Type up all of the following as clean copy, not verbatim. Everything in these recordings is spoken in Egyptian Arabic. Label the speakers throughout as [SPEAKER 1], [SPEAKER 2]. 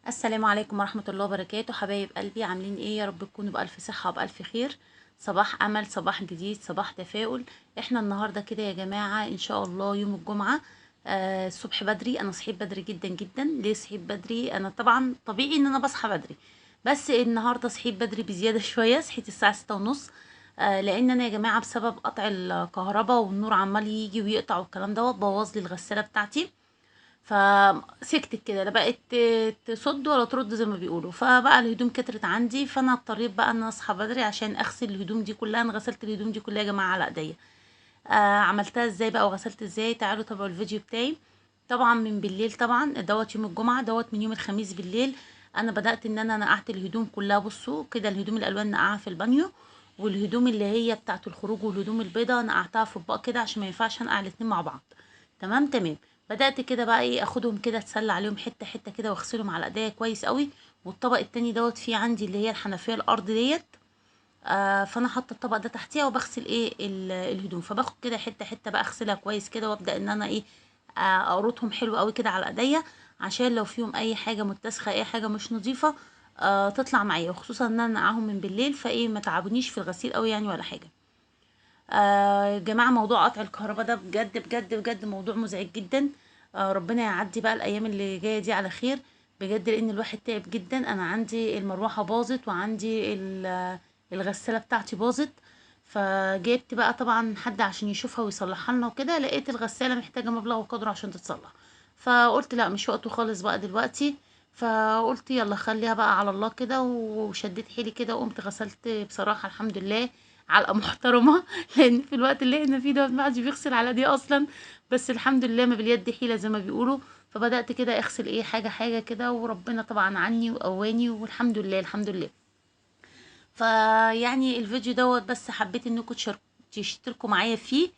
[SPEAKER 1] السلام عليكم ورحمة الله وبركاته. حبايب قلبي، عاملين ايه؟ يا رب تكونوا بألف صحة وبألف خير. صباح أمل، صباح جديد، صباح تفاؤل. احنا النهاردة كده يا جماعة ان شاء الله يوم الجمعة، الصبح بدري. انا صحيت بدري جدا جدا. ليه صحيت بدري؟ انا طبعا طبيعي ان انا بصحى بدري، بس النهاردة صحيت بدري بزيادة شوية. صحيت الساعة 6:30، لان انا يا جماعة بسبب قطع الكهرباء والنور عمال يجي ويقطع والكلام دوت بوظ لي الغسالة بتاعتي، فسكتت كده، لا بقت تصد ولا ترد زي ما بيقولوا. فبقى الهدوم كترت عندي، فانا اضطريت بقى ان اصحى بدري عشان اغسل الهدوم دي كلها. انا غسلت الهدوم دي كلها يا جماعة على ايديا. عملتها ازاي بقى وغسلت ازاي؟ تعالوا تابعوا الفيديو بتاعي. طبعا من بالليل، طبعا دوت يوم الجمعة، دوت من يوم الخميس بالليل انا بدات ان انا نقعت الهدوم كلها. بصوا كده، الهدوم الالوان نقعها في البانيو، والهدوم اللي هي بتاعه الخروج والهدوم البيضاء نقعتها في اطباق كده عشان ما ينفعش انقع الاتنين مع بعض. تمام تمام. بدات كده بقى ايه، اخدهم كده اتسلى عليهم حتة حتة كده واغسلهم على ايديا كويس قوي. والطبق التاني دوت فيه عندي اللي هي الحنفية الارض ديت، فانا حاطه الطبق ده تحتيها وبغسل ايه الهدوم. فباخد كده حتة حتة بقى اغسلها كويس كده، وابدا ان انا ايه، اقرطهم حلو قوي كده على ايديا عشان لو فيهم اي حاجة متسخه، اي حاجة مش نظيفة، تطلع معايا. وخصوصا ان انا نقعهم من بالليل، فايه ما تعبونيش في الغسيل قوي يعني ولا حاجة. يا جماعة موضوع قطع الكهرباء ده بجد بجد بجد موضوع مزعج جدا. ربنا يعدي بقى الايام اللي جاية دي على خير بجد، لان الواحد تعب جدا. انا عندي المروحة باظت، وعندي الغسالة بتاعتي باظت، فجبت بقى طبعا حد عشان يشوفها ويصلحها لنا وكده. لقيت الغسالة محتاجه مبلغ وقدره عشان تتصلح، فقلت لا مش وقته خالص بقى دلوقتي. فقلت يلا خليها بقى على الله كده، وشديت حيلي كده وقمت غسلت بصراحة الحمد لله علقه محترمه، لان في الوقت اللي احنا فيه ده ما حدش بيغسل على دي اصلا، بس الحمد لله ما باليد حيله زي ما بيقولوا. فبدات كده اغسل ايه حاجة حاجة كده، وربنا طبعا عني وقواني والحمد لله الحمد لله. فيعني الفيديو دوت بس حبيت انكم تشتركوا معايا فيه،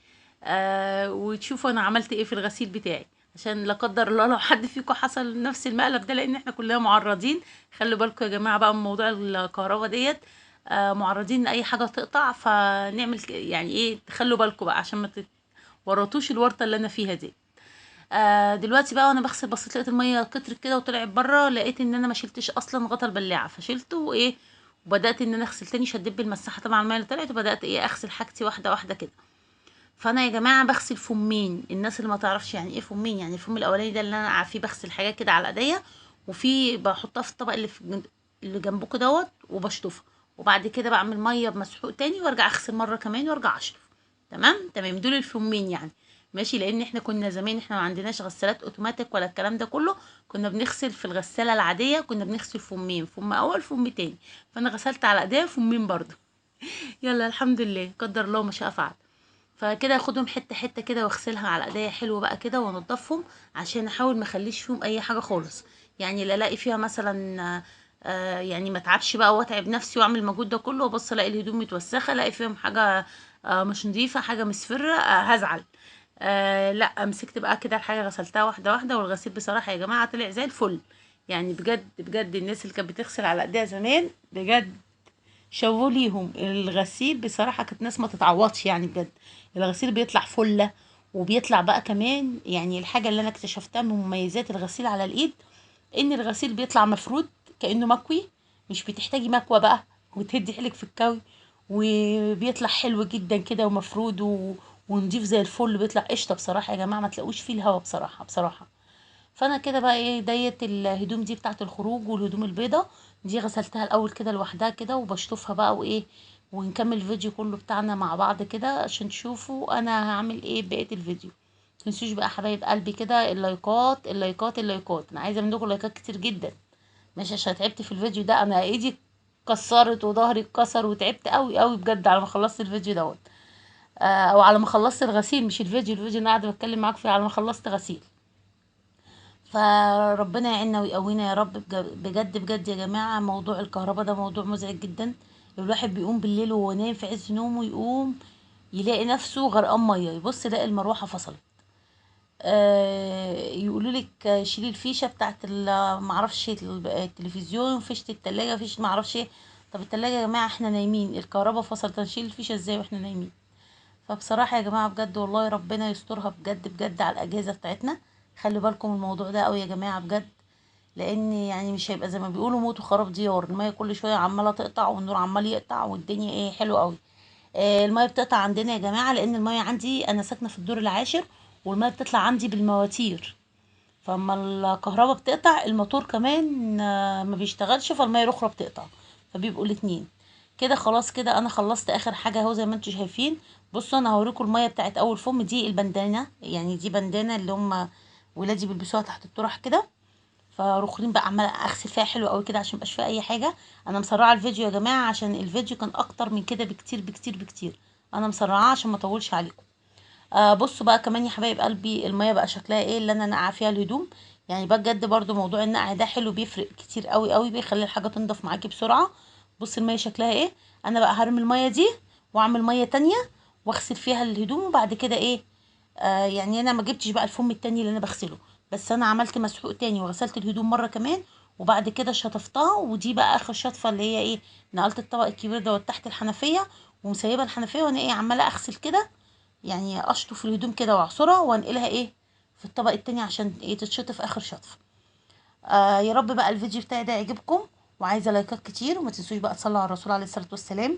[SPEAKER 1] وتشوفوا انا عملت ايه في الغسيل بتاعي، عشان لا قدر الله لو حد فيكم حصل نفس المقلب ده، لان احنا كلنا معرضين. خلوا بالكم يا جماعة بقى من موضوع الكهرباء ديت، معرضين لاي حاجة تقطع، فنعمل يعني ايه، تخلوا بالكم بقى عشان ما تورطوش الورطة اللي انا فيها دي. دلوقتي بقى وانا بغسل بصيت لقيت المية كترت كده وطلعت بره، لقيت ان انا ما شلتش اصلا غطا البلاعة، فشلته وايه وبدات ان انا اغسل تاني. شديت بالمساحه طبعا المية اللي طلعت، وبدات ايه اغسل حاجتي واحدة واحدة كده. فانا يا جماعة بغسل فمين، الناس اللي ما تعرفش يعني ايه فمين، يعني الفم الاولاني ده اللي انا فيه بغسل حاجات كده على ايديا، وفي بحطها في الطبق اللي جنبكم دوت وبشطفها، وبعد كده بعمل مية بمسحوق تاني وارجع اغسل مرة كمان وارجع اشطف. تمام تمام، دول الفمين يعني ماشي. لان احنا كنا زمان احنا ما عندناش غسالات اوتوماتيك ولا الكلام ده كله، كنا بنغسل في الغسالة العادية، كنا بنغسل فمين، فم اول فم تاني. فانا غسلت على ايديا فمين برضو. يلا الحمد لله قدر الله ما شاء فعل. فكده اخدهم حتة حتة كده واغسلها على ايديا حلو بقى كده وانضفهم، عشان احاول ما اخليش فيهم اي حاجة خالص، يعني لا الاقي فيها مثلا يعني ما اتعبش بقى واتعب نفسي واعمل المجهود ده كله وابص الاقي الهدوم متوسخه، الاقي فيهم حاجة مش نظيفة، حاجة مصفره، هزعل. لا مسكت بقى كده الحاجة غسلتها واحدة واحدة، والغسيل بصراحة يا جماعة طلع زي الفل يعني بجد بجد. الناس اللي كانت بتغسل على ايديها زمان بجد شوفوا ليهم الغسيل بصراحة، كانت ناس ما تتعوضش يعني بجد. الغسيل بيطلع فله، وبيطلع بقى كمان يعني الحاجة اللي انا اكتشفتها من مميزات الغسيل على الايد، ان الغسيل بيطلع مفرود كانه مكوي، مش بتحتاجي مكوى بقى وتهدي حيلك في الكوي، وبيطلع حلو جدا كده ومفرود ونضيف زي الفل، بيطلع قشطه بصراحة يا جماعة، ما تلاقوش فيه الهوا بصراحة بصراحة. فانا كده بقى ايه ديت الهدوم دي بتاعت الخروج والهدوم البيضة دي غسلتها الاول كده لوحدها كده وبشطفها بقى وايه، ونكمل الفيديو كله بتاعنا مع بعض كده عشان تشوفوا انا هعمل ايه بقية الفيديو. متنسوش بقى حبايب قلبي كده اللايكات اللايكات اللايكات، انا عايزه منكم لايكات كتير جدا ماشي، عشان تعبت في الفيديو ده، انا ايدي اتكسرت وظهري اتكسر وتعبت قوي قوي بجد على ما خلصت الفيديو دوت، او على ما خلصت الغسيل، مش الفيديو، الفيديو انا قاعدة بتكلم معاكم فيه على ما خلصت غسيل. فربنا يعيننا ويقوينا يا رب بجد بجد يا جماعة. موضوع الكهرباء ده موضوع مزعج جدا، الواحد بيقوم بالليل وهو نايم في عز نومه يقوم يلاقي نفسه غرقان مية، يبص يلاقي المروحة فصلت، يقولوا لك شيلي الفيشه بتاعت معرفش التلفزيون، فيشه التلاجة، فيشه معرفش ايه. طب التلاجة يا جماعة احنا نايمين، الكهرباء فصلت، هنشيل الفيشه ازاي واحنا نايمين؟ فبصراحة يا جماعة بجد والله ربنا يسترها بجد بجد على الاجهزة بتاعتنا. خلوا بالكم من الموضوع ده قوي يا جماعة بجد، لان يعني مش هيبقى زي ما بيقولوا موت وخراب ديار. المية كل شوية عماله تقطع والنور عمال يقطع والدنيا ايه حلوة قوي. المية بتقطع عندنا يا جماعة، لان المية عندي انا ساكنة في الدور العاشر، والمية بتطلع عندي بالمواتير، فاما الكهرباء بتقطع الموتور كمان ما بيشتغلش، فالميه الاخرى بتقطع، فبيبقوا الاتنين كده. خلاص كده انا خلصت اخر حاجة اهو زي ما انتم شايفين. بصوا انا هوريكم المية بتاعت اول فم دي، البندانه، يعني دي بندانه اللي هم ولادي بيلبسوها تحت الطرح كده، فروخين بقى عماله اغسل فيها حلو قوي كده عشان ميبقاش فيها اي حاجة. انا مسرعة الفيديو يا جماعة عشان الفيديو كان اكتر من كده بكتير بكتير بكتير، انا مسرعاه عشان ما اطولش عليكم. بصوا بقى كمان يا حبايب قلبي المية بقى شكلها ايه اللي انا نقع فيها الهدوم. يعني بجد برضو موضوع النقع ده حلو، بيفرق كتير قوي قوي، بيخلي الحاجة تنضف معاكي بسرعة. بصي المية شكلها ايه. انا بقى هرمي المية دي واعمل مية تانية واغسل فيها الهدوم، وبعد كده ايه يعني انا ما جبتش بقى الفم التاني اللي انا بغسله، بس انا عملت مسحوق تاني وغسلت الهدوم مرة كمان، وبعد كده شطفتها. ودي بقى اخر شطفه اللي هي ايه، نقلت الطبق الكبير ده تحت الحنفية ومسيبه الحنفية، وانا ايه عماله اغسل كده، يعني اشطف الهدوم كده واعصرها وانقلها ايه في الطبق التاني عشان ايه تتشطف اخر شطفه. يا رب بقى الفيديو بتاعي ده يعجبكم، وعايزه لايكات كتير، وما تنسوش بقى تصلوا على الرسول عليه الصلاة والسلام.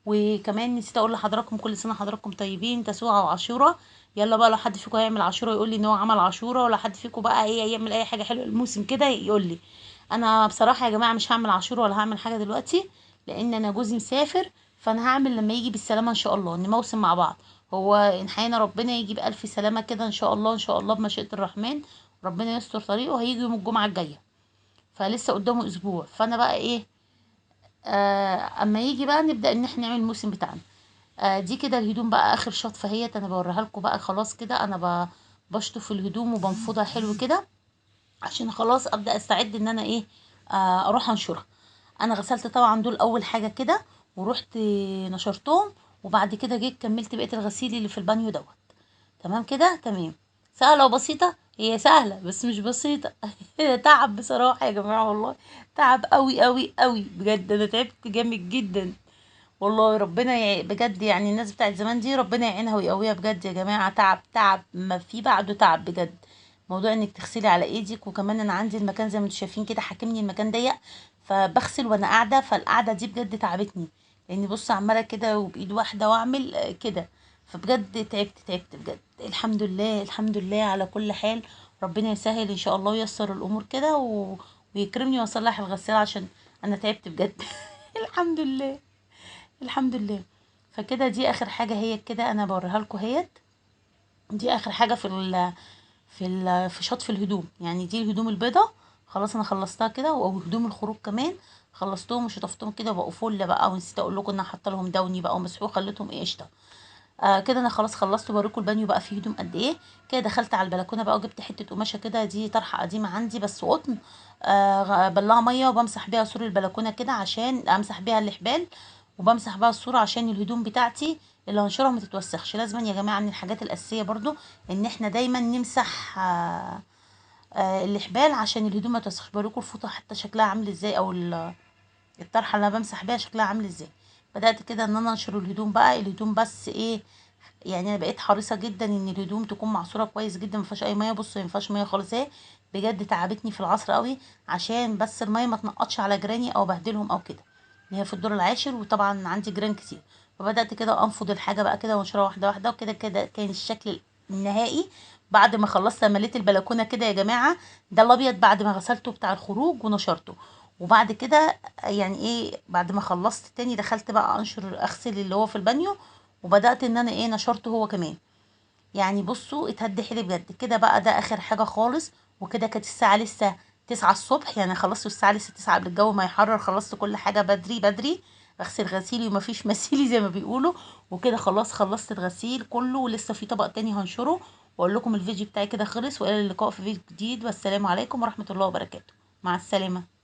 [SPEAKER 1] وكمان نسيت اقول لحضراتكم كل سنة حضراتكم طيبين، تسوعه وعاشوره. يلا بقى لو حد فيكم هيعمل عاشوره يقول لي ان هو عمل عاشوره، ولا حد فيكم بقى ايه يعمل اي حاجة حلوة الموسم كده يقول لي. انا بصراحة يا جماعة مش هعمل عاشوره ولا هعمل حاجة دلوقتي، لان انا جوزي مسافر، فانا هعمل لما يجي بالسلامة ان شاء الله، نموسم مع بعض. هو ان حيانا ربنا يجي بالف سلامه كده ان شاء الله، ان شاء الله بمشيئة الرحمن، ربنا يستر طريقه، هيجي يوم الجمعة الجاية، فلسه قدامه اسبوع. فانا بقى ايه اما يجي بقى نبدا ان احنا نعمل الموسم بتاعنا. دي كده الهدوم بقى اخر شطفه اهيت، انا بوريها لكم بقى. خلاص كده انا بشطف الهدوم وبنفضها حلو كده عشان خلاص ابدا استعد ان انا ايه اروح انشرها. انا غسلت طبعا دول اول حاجة كده ورحت نشرتهم، وبعد كده جيت كملت بقية الغسيل اللي في البانيو دوت. تمام كده، تمام. سهلة وبسيطة، هي سهلة بس مش بسيطة. تعب بصراحة يا جماعة، والله تعب قوي قوي قوي بجد، انا تعبت جامد جدا والله. ربنا بجد يعني الناس بتاعت زمان دي ربنا يعينها ويقويها بجد يا جماعة. تعب تعب ما في بعده تعب بجد. موضوع انك تغسلي على ايدك، وكمان انا عندي المكان زي ما انتم شايفين كده حاكمني، المكان ضيق، فبغسل وانا قاعدة، فالقعده دي بجد تعبتني، لان بص عماله كده وبايد واحدة واعمل كده، فبجد تعبت تعبت بجد. الحمد لله الحمد لله على كل حال، ربنا يسهل ان شاء الله وييسر الامور كده ويكرمني واصلح الغسالة عشان انا تعبت بجد. الحمد لله الحمد لله. فكده دي اخر حاجة هي كده انا بوريها لكم اهيت، دي اخر حاجة في ال في ال في شطف الهدوم. يعني دي الهدوم البيضة خلاص انا خلصتها كده، وهدوم الخروج كمان خلصتهم وشطفتهم كده وبقوا فل بقى. ونسيت اقول لكم ان انا حاطه لهم دوني بقى ومسحوق، خليتهم ايه قشطه. كده انا خلاص خلصت. بوريكم البانيو بقى فيه هدوم قد ايه كده. دخلت على البلكونه بقى وجبت حتة قماشة كده، دي طرحه قديمة عندي بس قطن، بلها مية وبمسح بيها سور البلكونه كده عشان امسح بيها الحبال، وبمسح بيها الصورة عشان الهدوم بتاعتي اللي هنشرها ما تتوسخش. لازم يا جماعة من الحاجات الاساسية برضو ان احنا دايما نمسح الحبال عشان الهدوم ما تتوسخش. بوريكم الفوطه حتى شكلها عامل ازاي، او الطرحة اللي انا بمسح بيها شكلها عامل ازاي. بدات كده ان انا انشر الهدوم بقى. الهدوم بس ايه يعني انا بقيت حريصة جدا ان الهدوم تكون معصوره كويس جدا، ما فيهاش اي مية. بصوا ما فيهاش مية خالص اهي، بجد تعبتني في العصر قوي عشان بس المية ما تنقطش على جيراني او بهدلهم او كده، اللي هي في الدور العاشر وطبعا عندي جيران كتير. فبدات كده انفض الحاجة بقى كده وانشرها واحدة واحدة، وكده كده كان الشكل النهائي بعد ما خلصت. مليت البلكونه كده يا جماعة، ده الابيض بعد ما غسلته بتاع الخروج ونشرته. وبعد كده يعني ايه بعد ما خلصت تاني دخلت بقى انشر اغسل اللي هو في البانيو، وبدات ان انا ايه نشرته هو كمان. يعني بصوا اتهد حيلي بجد كده بقى. ده اخر حاجة خالص. وكده كانت الساعة لسه 9 الصبح، يعني خلصت الساعة لسه 9 قبل الجو ما يحرر، خلصت كل حاجة بدري بدري، اغسل غسيلي ومفيش مسيلي زي ما بيقولوا. وكده خلاص خلصت الغسيل كله، ولسه في طبق تاني هنشره. واقول لكم الفيديو بتاعي كده خلص، والى اللقاء في فيديو جديد، والسلام عليكم ورحمة الله وبركاته. مع السلامة.